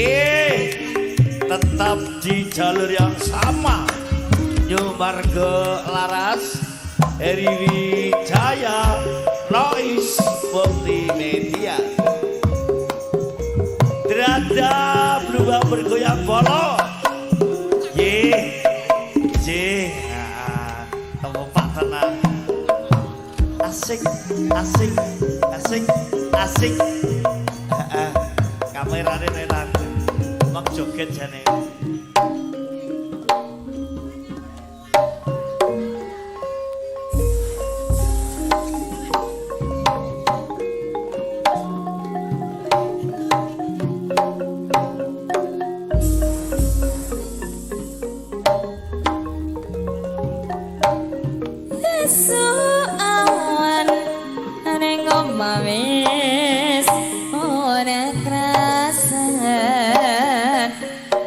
Ye, tetap di jalur yang sama. New Margo Laras, Heri Wijaya, Noise Multimedia. Derada berubah bergoyang bolo. Ye, ye, tempat tenang. Asik, asik, asik, asik. Kamerane enak. Mak joget jane. Esuk awan ning omah wis ora krasan,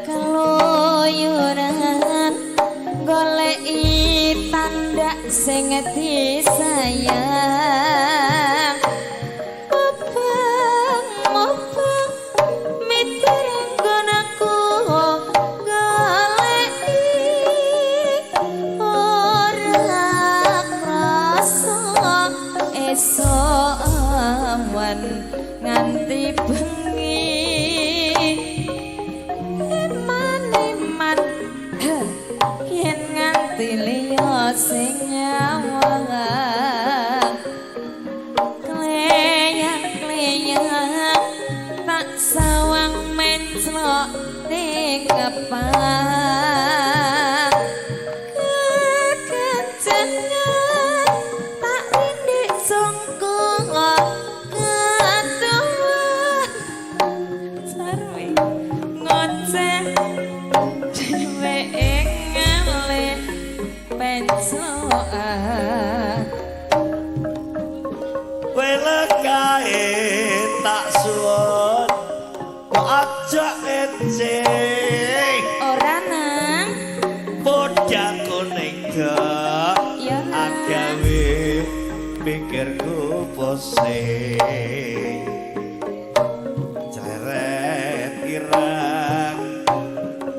keluyuran goleki tanda sing disayang. Mubeng-mubeng mitur nggonaku goleki ora krasa esuk awan nganti bengi. Eman-eman yen nganti liya sing nyawang, kleyang-kleyang tak sawang menclok ning kepang. Kekencengan tak rindik sungkung ketuan sarwi ngoceh dhewe ngale pencokan. Welekae tak suwun kok aja ecing. Ora nang Podang kuning dok ya nang agawe pikirku pusing. Ceret ireng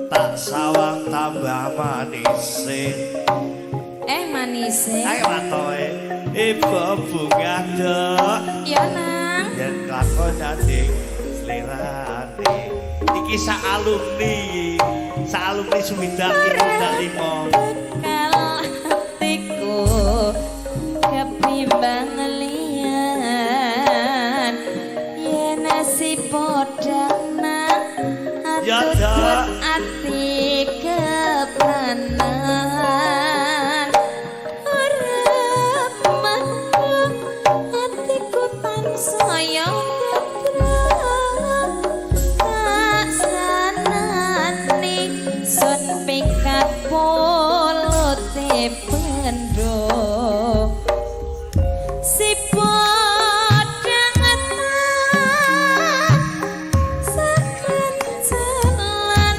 tak sawang tambah manise. Manise. Ayo watoe ibu bunga dok ya nang yen lakon nyanding slirane. Iki sak alumni, sak alumni swidak pitu lima. Bekal atiku kepimbang liyan yen nasi podang nang Ya, atut Dok. Ati kepranan ora meneng atiku tansaya getrek tak sanani sun pikat pulute pendo si podang tak sakancalan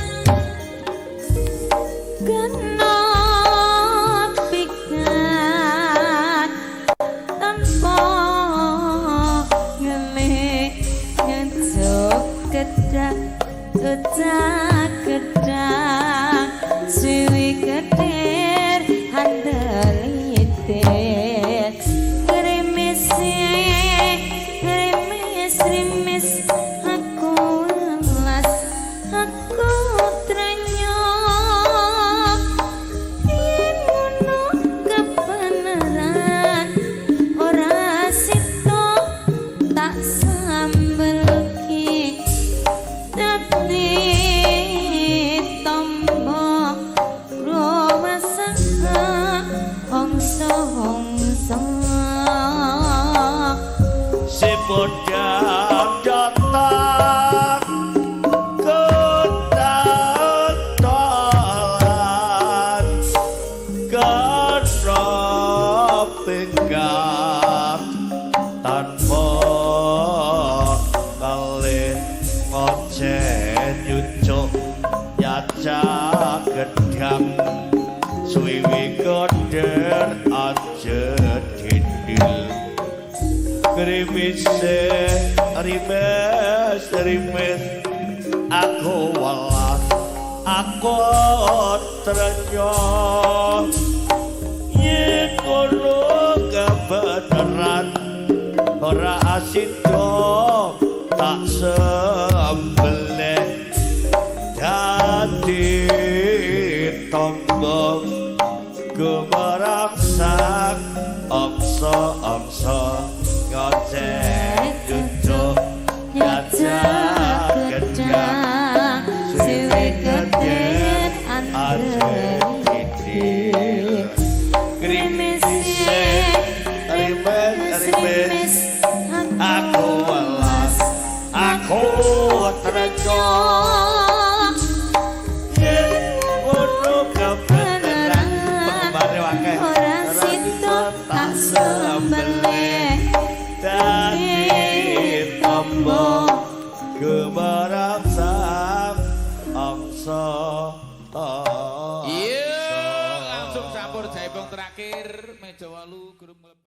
kena pikat tanpa ngelih ngejuk kedak kedak kedang suwi kedir handalite grimis grimis grimis aku welas aku trenyo yen ngono kebenaran ora sito tak sambelki dadi tombo rumasa hongso-hongso. Si podang datang ketantolan kena pinggang tanpa kalih ngoceh nyucuk nyacak gedang suwiwi keder aja dindil grimise rimes rimes. Aku welas aku trenyo yen ngono kebenaran ora sida tak sembelih dadi tombo gumerangsang angsa-angsa ngoceh cucuk gajah gedang siwe geden aja kecil Krimis rimes rimes aku welas aku trenyo yen ngono kebenaran penggemare akeh ora sida tak sembelih dadi tombo gumerangsang angsa angsa.